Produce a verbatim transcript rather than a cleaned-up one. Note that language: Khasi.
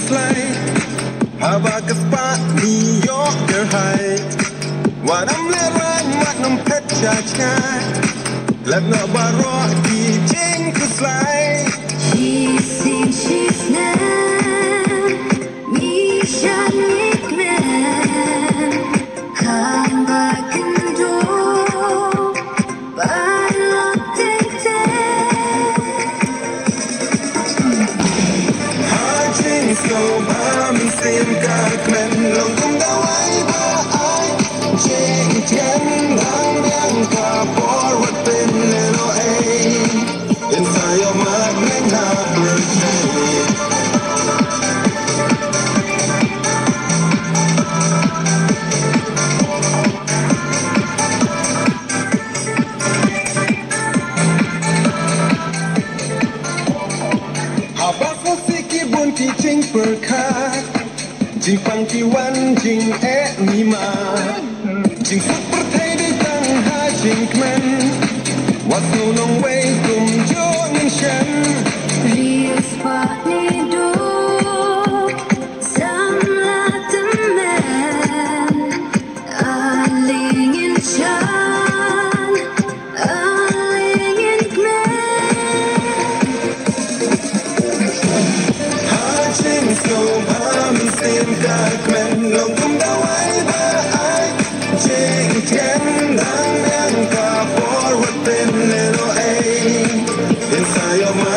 Haba ka spah ngi ïoh kyrhai, wat nym lehrain, wat nym phet sha jngai. Leit noh baroh ki jingkhuslai. Shisien shisnem ngi shad ngi kmen. Kaba kynduh ban long teng teng. Ha jingsngew ba mynsiem ka kmen, long kum dawai ba ai jingthiang, dang biang ka por wat pynlehnoh ei. Inside of my brain, I will say. Haba sngewsih ki bun ki jingpyrkhat, jingpang ki wan jingeh ngi ma. Jingsuk pyrthei dei tang ha jingkmen. Wat sngew nongwei kumjuh ngin shem. Ri u spah ngi duh samla tymmen. Ale ngin shan, ale ngin kmen. Ha jingsngew ba mynsiem ka kmen, long kum dawai ba ai jingthiang, dang biang ka por wat pynlehnoh ei. Inside of my